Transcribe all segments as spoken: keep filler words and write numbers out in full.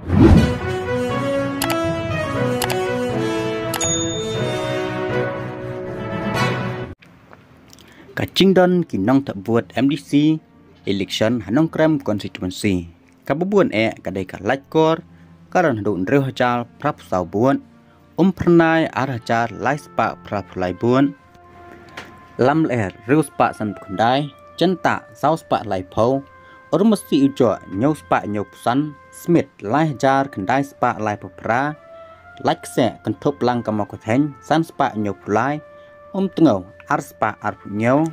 Ka jingdon ki nongthep vote M D C election ha Nongkrem constituency, kaba bun eh ka dei ka Laitkor, ka don haduh hynriew hajar phra phew saw vote, Umphyrnai ar hajar lai spah phra phew lai vote, Lamler hynriew spah san phew khyndai, Jyntah saw spah lai phew, Urmasi Ujoh hynñiew spah hynñiew phew san, Smit lai hajar khyndai spah lai phew phra, Laitkaseh Kynthup Langkamawkatheiñ san spah hynñiew phew lai, Umtngew ar spah ar phew hynñiew,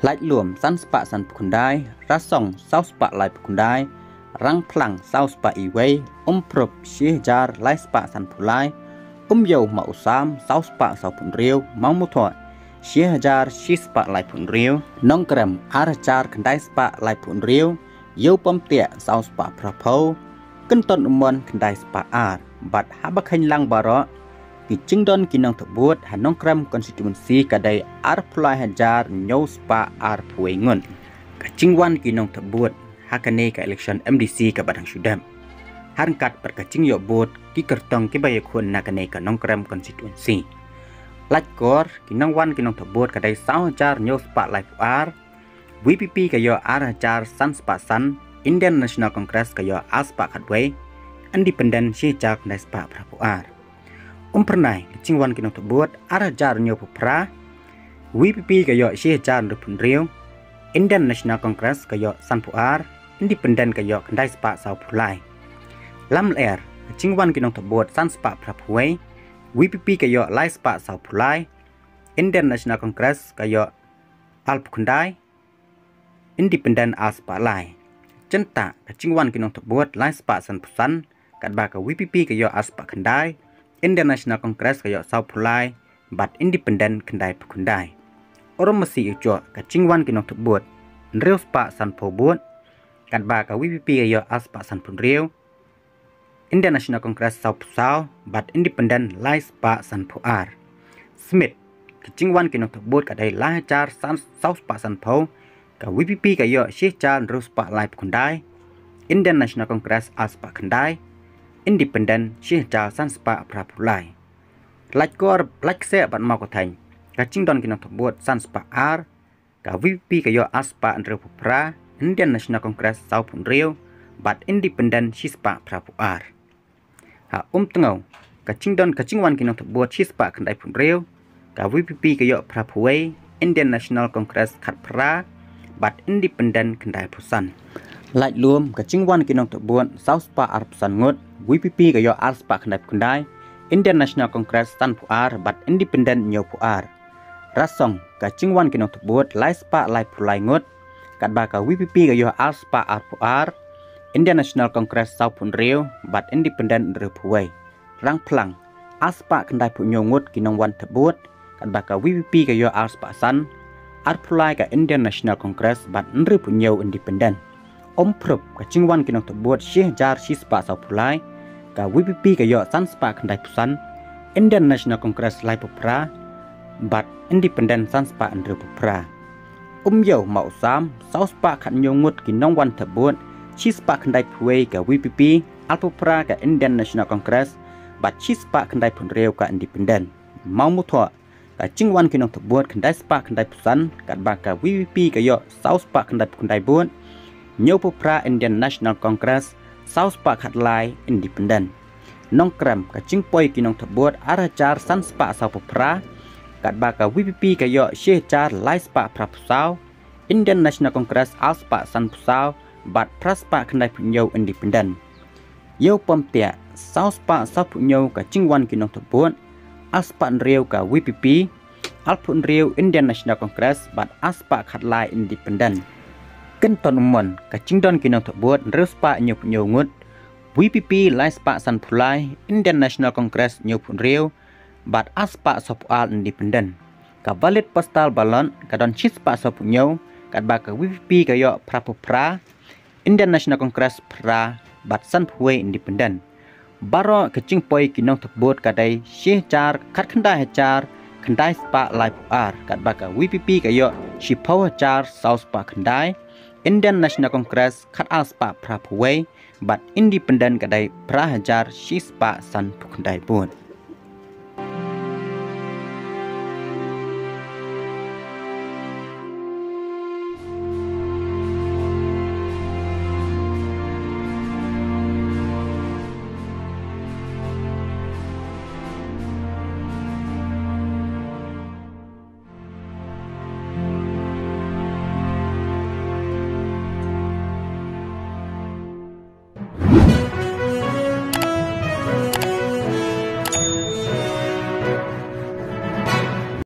Laitlum san spah san phew khyndai, Rasong saw spah lai phew khyndai, Rangphlang saw spah iwei, Umphrup shi hajar lai spah san phew lai, Umiew Mawsam saw spah saw phew hynriew, Mawmuthoh shi hajar shi spah lai phew hynriew, Nongkrem ar hajar khyndai spah lai phew hynriew, Ïewpamtiah saw spah phra phew, Kynton Umon khyndai spah ar, bad haba kheiñ lang baroh ki jingdon ki nongthep vote ha Nongkrem constituency ka dei ar phew lai hajar hynñiew spah ar phew wei ngut. Ka jingwan ki nongthep vote ha kane ka election M D C kaba dang shu dep, ha ryngkat bad ka jingïoh vote ki kyrtong kiba ïakhun na kane ka Nongkrem constituency. Laitkor, ki nongwan ki nongthep vote ka dei saw hajar hynñiew spah lai phew ar, V P P ka ïoh ar hajar san spah san, Indian National Congress ka ïoh ar spah khatwei, Independent shi hajar khyndai spah phra phew ar. Umphyrnai, ka jingwan ki nongthep vote ar hajar hynñiew phew phra, V P P ka ïoh shi hajar hynriew phew hynriew, Indian National Congress ka ïoh san phew ar, Independent ka ïoh khyndai spah saw phew lai. Lamler, ka jingwan ki nongthep vote san spah phra phew wei, V P P ka ïoh lai spah saw phew lai, Indian National Congress ka ïoh ar phew khyndai, Independent ar spah lai. Jyntah, ka jingwan ki nongthep vote lai spah san phew san, katba ka V P P ka ïoh ar spah khyndai, Indian National Congress ka ïoh saw phew lai, bad Independent khyndai phew khyndai. Urmasi Ujoh, ka jingwan ki nongthep vote hynriew spah san phew vote, katba ka V P P ka ïoh ar spah san phew hynriew, Indian National Congress saw phew saw, bad Independent lai spah san phew ar. Smit, ka jingwan ki nongthep vote ka dei lai hajar san saw spah san phew, ka V P P ka ïoh shi hajar hynriew spah lai phew khyndai, Indian National Congress ar spah khyndai, Independent shi hajar san spah phra phew lai. Laitkor, Laitkaseh bad Mawkatheiñ, ka jingdon ki nongthep vote san spah ar, ka V P P ka ïoh ar spah hynriew phew phra, Indian National Congress saw phew hynriew, bad Independent shi spah phra phew ar. Ha Umtngew, ka jingdon ka jingwan ki nongthep vote shi spah khyndai phew hynriew, ka V P P ka ïoh phra phew wei, Indian National Congress khat phra, bad Independent khyndai phew san. Laitlum, ka jingwan ki nongthep vote saw spah ar phew san ngut, V P P ka ïoh ar spah khyndai phew khyndai, Indian National Congress san phew ar, bad Independent hynñiew phew ar. Rasong, ka jingwan ki nongthep vote lai spah lai phew lai ngut, katba ka V P P ka ïoh ar spah ar phew ar, Indian National Congress saw phew hynriew, bad Independent hynriew phew wei. Rangphlang, ar spah khyndai phew hynñiew ngut ki nongwan thep vote, katba ka V P P ka ïoh ar spah san, ar phew lai ka Indian National Congress, bad hynriew phew hynñiew Independent. Umphrup, ka jingwan ki nongthep vote shi hajar shi spah saw phew lai, ka V P P ka ïoh san spah khyndai phew san, Indian National Congress lai phew phra, bad Independent san spah hynriew phew phra. Umiew Mawsam, saw spah khat hynñiew ngut ki nongwan thep vote, shi spah khyndai phew wei ka V P P, ar phew phra ka Indian National Congress, bad shi spah khyndai phew hynriew ka Independent. Mawmuthoh, ka jingwan ki nongthep vote khyndai spah khyndai phew san, katba ka V P P ka ïoh saw spah khyndai phew khyndai vote, hynñiew phew phra Indian National Congress, saw spah khat lai Independent. Nongkrem, ka jingpoi ki nongthep vote ar hajar san spah saw phew phra, katba ka V P P ka ïoh shi hajar lai spah phra phew saw, Indian National Congress ar spah san phew saw, bad phra spah khyndai phew hynñiew Independent. Ïewpamtiah, saw spah saw phew hynñiew ka jingwan ki nongthep vote, ar spah hynriew ka V P P, ar phew hynriew Indian National Congress, bad ar spah khat lai Independent. Kynton Umon, ka jingdon ki nongthep vote hynriew spah hynñiew phew hynñiew ngut, V P P lai spah san phew lai, Indian National Congress hynñiew phew hynriew, bad ar spah saw phew ar Independent. Ka valid postal ballot ka don shi spah saw phew hynñiew, katba ka V P P ka ïoh phra phew phra, Indian National Congress phra, bad san phew wei Independent. Baroh ka jingpoi ki nongthep vote ka dei shi hajar khatkhyndai hajar khyndai spah lai phew ar, katba ka V P P ka ïoh shi phew hajar saw spah khyndai, Indian National Congress khat ar spah phra phew wei, bad independent ka dei phra hajar shi spah san phew khyndai vote.